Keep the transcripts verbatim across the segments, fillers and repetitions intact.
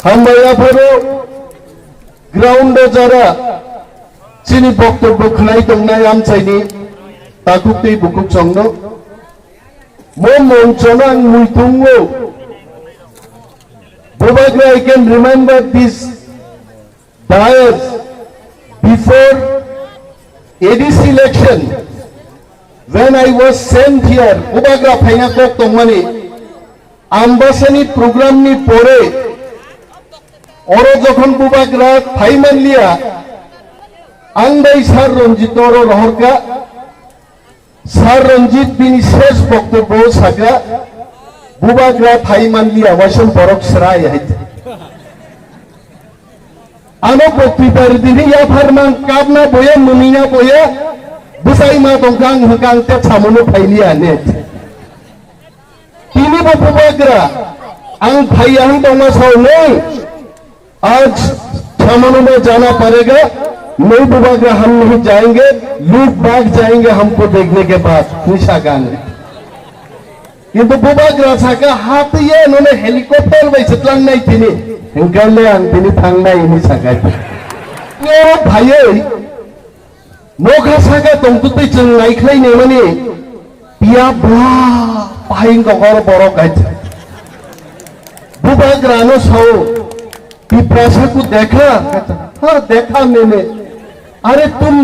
Hambai aphuru ground o jara chini boktobbo khwnai tongnai amchaini takhuk tei bukhuk chongno. Mo monchono ang muitungo. Bubagra, I can remember this dais before A D C election when I was sent here. Bubagra phaina kok tongmani. Ambasani program ni pore oro jokhon Bubagra phai manliya, ang bai Sir Ranjit oro rohorka. Sir Ranjit bini ses boktobbo saka, Bubagra phai manliya, waisem borok srai hai. Ano bokti pari dini yapharmang kapna boya, munina boya, bwsai ma tongkha ang hwnkha ang tei samono phailiya net. Tini bo Bubagra, ang phaiya hwn tongma sao nei. Aaj samono mein jana padega, nahi Bubagra hum nahi jayenge, log bhag jayenge humko dekhne ke baad, hwnwi saka ang. Kintu Bubagra saka, hatiya none helicopter bai se tlangnai tini. Hwnkhe le ang tini thangnai hwnwi saka. O bhaioi, nokha saka tongtwtwi chwng naikhlai naimani, piya bla phaing kokor borok kaisa. Bubagrano sao, Tiprasa ko dekha? Ha, dekha maine. अरे तुम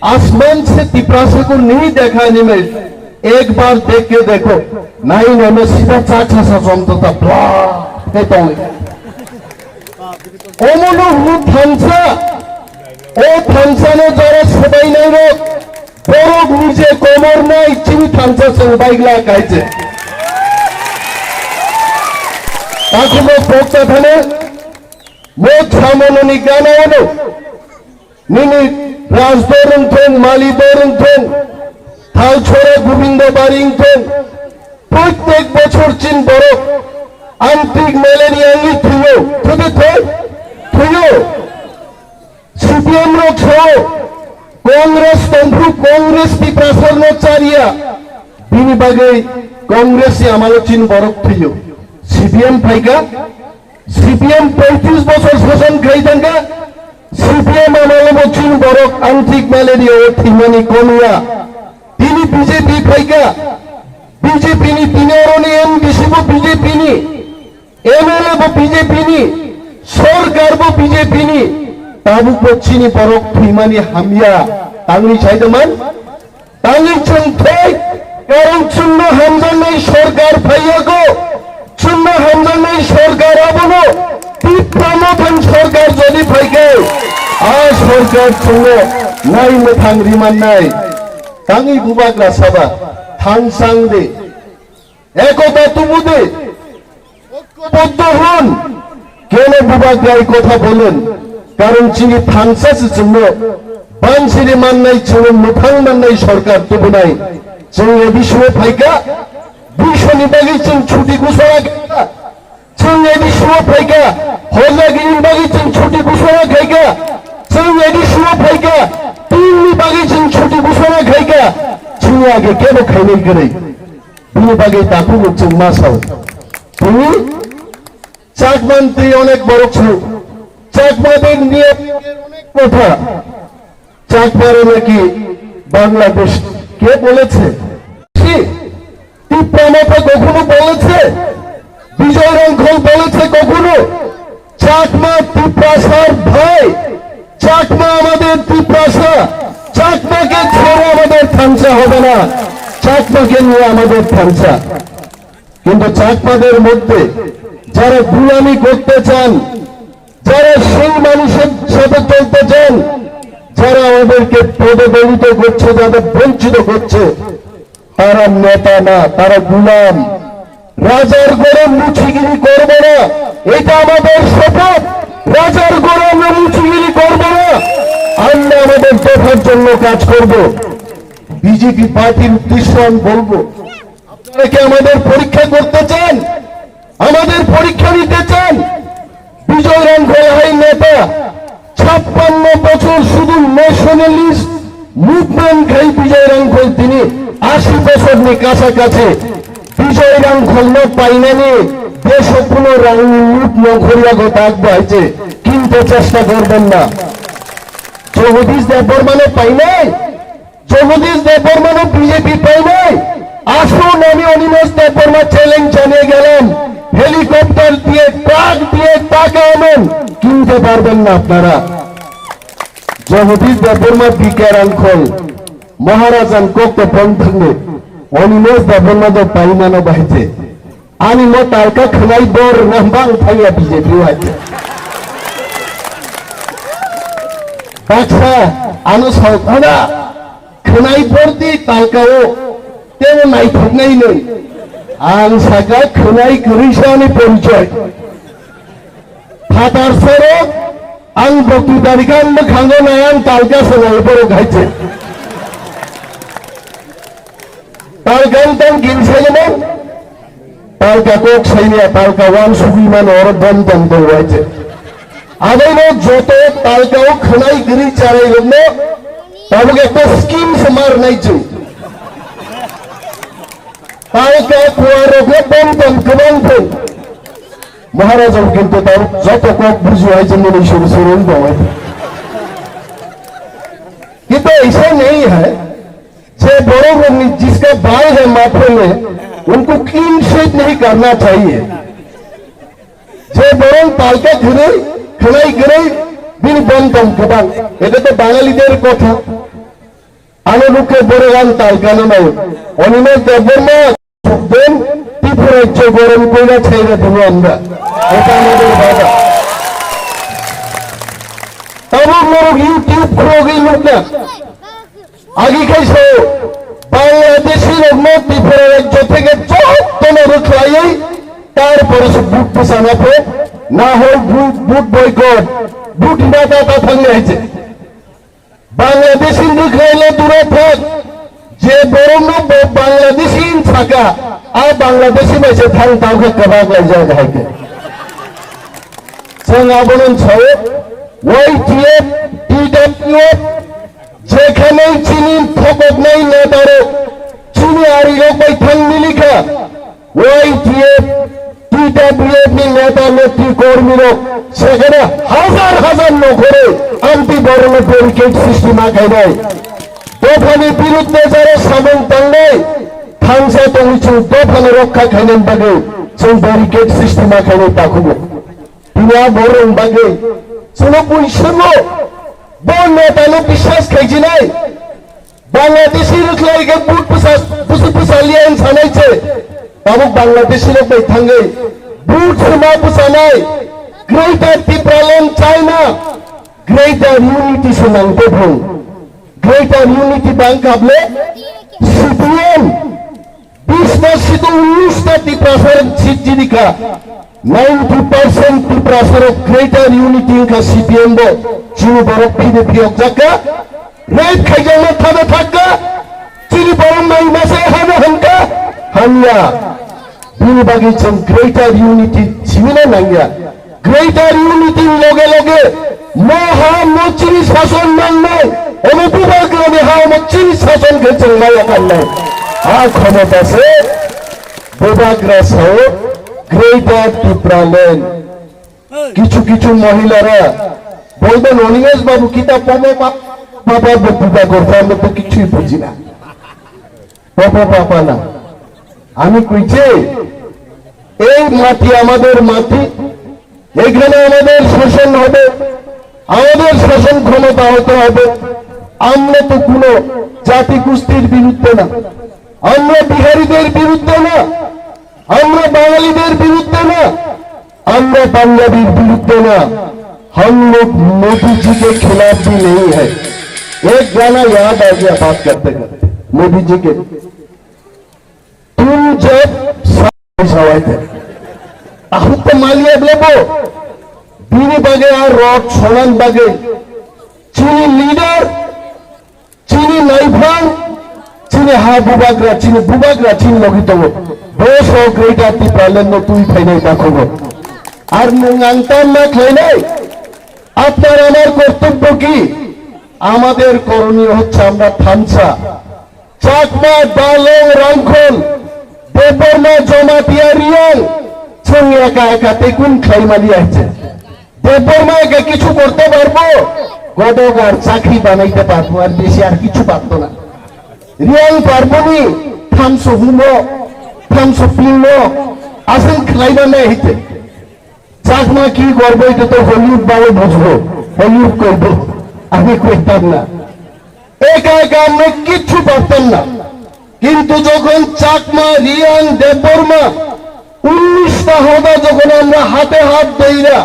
आसमान से तिपरासा को नहीं देखा नहीं मैं, एक बार देख के देखो। Nai nai no sida cha cha sa som to ta bla ke tong. Omono hu thansa, o thansa no jara sebai nai rok, borok nije komor nai chini thansa song baigla kaise. Takhumrok pokta thane, mo chamononi gana ono. Nini Rajdor wngthung, Malidor wngthung, Thalchora Gobindobari wngthung, protek bochor chin borok amtwk malaria wngwi thwio, thwide thwi? Thwio. C P M rok sao, Congress tongphru, Congress Tiprasarno chariya, bini bagwi Congress ni amalo chin borok thwio. C P M phaikha, C P M poitris bochor sason khai thangkha, C P M amalo bo chini borok amtwk malaria o thwimani komiya. Tini B J P phaikha, B J P ni tini oroni M D C bo B J P ni, M L A bo B J P ni, sorkar bo B J P ni, tabuk bo chini borok thwimani hamya. Tangwi sai da man? Tangwi chwng thai, karon chwngno hamjaknai sorkar phaiyago, chwngno hamjaknai sorkar abono Tipra Mothani sorkar jodi phaikhe, a sorkar chwngno nai mwthang rimannai. Tangwi Bubagra saba, thangsang de, ekota tubu de, ঐক্যবদ্ধ হন। কেন বুবাগ্রা এই কথা বলেন? কারণ যিনি থানসা সিচুমো বানসিরি মান্নাই চুমো মুথাং মান্নাই সরকার তুবুনাই। চুমো এবিসুও ফাইকা, বিশ্বনি বাগি চুম ছুটি ঘোষণা খাইকা। চুমো এবিসুও ফাইকা, হজাগিরি বাগি চুম ছুটি ঘোষণা খাইকা। চুমো এবিসুও ফাইকা, তিননি বাগি চুম ছুটি ঘোষণা খাইকা। চুমো আগে কেন খাইনি গরে? Bini bagwi takhuk rok chwng ma sao. Tini Chakma twi onek borok sao. Chakmader niyom onek kotha. Chakmare naki Bangladesh ke boleche? Si, Tipra Motha kokhonu boleche? Bijoy Rangkhol boleche kokhonu? Chakma তিপ্রাসার ভাই, চাকমা আমাদের তিপ্রাসা, চাকমাকে ছেড়ে আমাদের থানসা হবে না, চাকমাকে নিয়ে আমাদের থানসা। কিন্তু চাকমাদের মধ্যে যারা গুলামি করতে চান, যারা সেই মানুষের সাথে চলতে চান, যারা আমাদেরকে পদদলিত করছে, যাদের বঞ্চিত করছে, তারা নেতা না, তারা গুলাম। রাজার ঘরে মুচিগিরি করব না, এটা আমাদের শপথ। রাজার ঘরে আমরা মুচিগিরি করব না, আমরা আমাদের দফার জন্য কাজ করব। বিজেপি পার্টির উদ্দেশ্য আমি বলবো, আপনারা কি আমাদের পরীক্ষা করতে চান? আমাদের পরীক্ষা নিতে চান? বিজয় রাংখল হাই নেতা ছাপ্পান্ন বছর শুধু ন্যাশনালিস্ট মুভমেন্ট খাই বিজয় রাংখল, তিনি আশি বছর নি কাছাকাছি। বিজয় রাংখল নো পাইনানি দেশে কোনো রাঙনি লুট নখরিয়া গো ডাক বইছে, কিন্তু চেষ্টা করবেন না। জগদীশ দেববর্মানো পাইনাই, জগদীশ দেববর্মানো বিজেপি পাইনাই। আসুন, আমি অনিমেষ দেববর্মা চ্যালেঞ্জ জানিয়ে গেলাম, হেলিকপ্টার দিয়ে, ট্রাক দিয়ে টাকা আনুন, কিনতে পারবেন না আপনারা। Jagadish Debbarma bikar angkhol, Maharajan kokto pon thangni, Animesh Debbarma do paimano bahai je. Ani mo talka khwnai bor nang bang thangya B J P o hai je. Baksa ano saukuna khwnai bor di talka o tebo naithoknai nung. Ang saka khwnai kwrwi sa ani porichoi. Phatar sero ang bokti tarikan mwkhango nai ang talka swnai borok hai je. Talka wngtang gil saimano, talka kok saimaya, talka wan sugwi mano oro dom dom dong wai je. Abaino joto talka o khwnai giri charai rokno tabuk ekta scheme se mar nai chwng. Talka kuar rokno dom dom kwbang thung. Maharaja kintu tabuk joto kok buji wai je mani suru suru wng tong wai. Kintu aisa nahi hai. Je borok rokni jiska bai hai ma phaile, unko clean sweep nahi karna chahiye. Je borok talka giri, khwnai giri, bini bom tong kwbang. Eta to Bangaliter kotha. Ano nukhe borok ang talkano nai. Animesh Debbarma, Sukden, Tripura rajyo gorom koina chaina dino amra. Eta amader baba. Tabuk norok YouTube khulogwi nukna. Agi khe se Bangladeshi rokno Tripura rajyo theke jottono rwkhlaiwi tarpore se vote bwchana pho, na hoi vote, vote boycott, vote rina ta ta thangni hai se. Bangladeshi rwkhlaino dura thak, je borokno bo Bangladeshi hin saka, a Bangladeshi bai se thang tang khe kwbak laijak hai khe. Chwng abono sao, Y T F, T W F, Jekhane chini thokoknai netarok chini arirok bai thang milikha, Y T F, T W F ni neta netri kormirok sekhane hajar hajar nokhorwi amtwi borokno barricade sristi ma khainai. Dophani birudde jara samung tangnai, thansa tongwi chwng dophano rokha khainani bagwi chwng barricade sristi ma khainai takhugo. Tini a borok bagwi chwngno buisango bo netano biswas khaijinai. Bangladeshi rwkhlai khe but bwsa, bwswk bwsa liya wng sanai se. Tabuk Bangladeshi rok bai thangwi but swma bwsanai. Greater Tipraland China, Greater Unity se nang tei phung. Greater Unity bang kable C P M. Bis ta sito unis ta Tiprasa rok sit jini kha. Ninety percent Tiprasa rok Greater Unity wngkha C P M bo. Chini borok phide phiyok jakka. Rape khaijakma thada thakka. Chini borok nai masa hana hanka. Hanya. Bini bagwi chwng Greater Unity simina nangya. Greater Unity ni loge loge mo ha mo chini sason nangnai, omo bubagrani ha omo chini sason khe chwng maya kannai. A khomota se bubagra sao Greater Tipraland. Kichu kichu mohilara bolbe Animesh babu kita pomo pa-, papa bo bubagra samo to kichhui bujina. Papa papa na. Ami kuiche, ei mati amader mati, এখানে আমাদের শাসন হবে, আমাদের শাসন ক্ষমতা হতে হবে। আমরা তো কোনো জাতিগোষ্ঠীর বিরুদ্ধে না, আমরা বিহারিদের বিরুদ্ধে না, আমরা বাঙালিদের বিরুদ্ধে না, আমরা পাঞ্জাবির বিরুদ্ধে না। हम लोग मोदी जी के खिलाफ भी नहीं है। एक गाना याद आ गया बात करते करते, मोदी जी के, तुम जब सा-, सवाई थे। Ahut to maliya glebo. Bini bagwi a rok sonan bagwi. Chini leader, chini naiphang, chini ha bubagra, chini bubagra, chini logi tongo. Bo so Greater Tipraland no twi phainai bakhogo. Ar nwng ang tam ma khlainai. Apnar amar kortobbo ki? Amader koroniyo hocche amra thansa. Chakma, Dalong, Rangkhol, Debbarma, Jamatia, Riyang, Chwng eka eka tei kun khlai mali aise. Debbarma eka kichu korte parbo, godok ar chakri banaite parbo, ar besi ar kichu parto na. Riang parboni thamso humo, thamso pilmo, aswng khlai banai hite. Chakma ki gorbo ito to Hollywood babo bujbo, Hollywood koibo, ami koitam na. Eka eka amra kichu partam na. Kintu jokhon Chakma, Riang, Debbarma unnish ta hoda jokhon amra hate hat doira,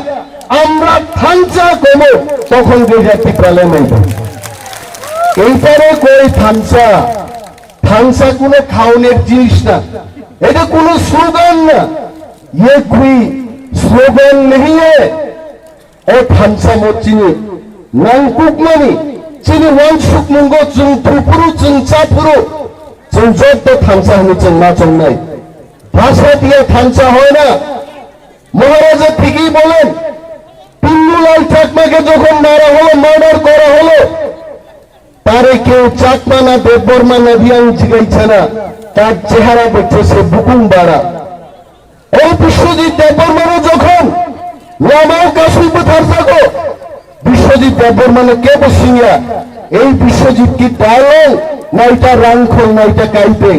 amra thansa komo, tokhon Greater Tipraland oibo. Eitare koi thansa, thansa kuno khaoner jinis na, eta kuno slogan na, ye koi slogan nahi hai. O thansa mo chini nangkukmani, chini wansukmungo chwng thupuru, chwng chapuru, chwng jotto thansa hwnwi chwng ma chongnai. Bhasatiya thansa hoy na, Maharaja thiki bolen, Pinnulal Chakmake jokhon mara holo, murder kora holo, তারে কেউ চাকমা না দেববর্মা না রিয়াং জিগাইছে না, তার চেহারা দেখছে সে বুকুম বাড়া। এই বিশ্বজিৎ দেববর্মারও যখন লামাও কাশি বুথার থাকো, বিশ্বজিৎ দেববর্মানো কে বসিয়া, এই বিশ্বজিৎ কি ডায়লং, না এটা রাংখল, না এটা কাইপেং,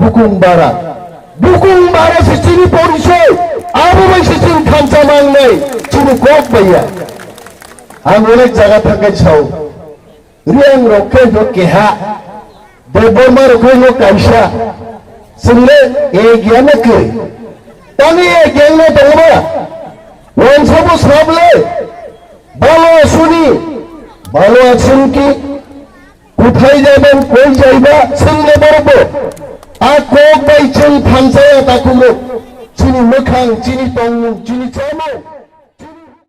বুকুম বাড়া। বুকুম বাড়া সে চিনি পরিচয়, আবু ভাই সে চিনি খামচা মাং নাই, চিনি কক ভাইয়া। আমি অনেক জায়গা থাকাই চাও। Riang rok khe no keha, Debbarma rok khe no kaisa. Chwng le ek ya na kwrwi? Tani ek ya no tongo ba? Wansa bo sab le, balo asuni, balo asun ki, kuthai jaban koi jaiba, chwng le borok bo. A kok bai chwng thansa ya takhuk rok. Chini mwkhang, chini tongmung, chini cha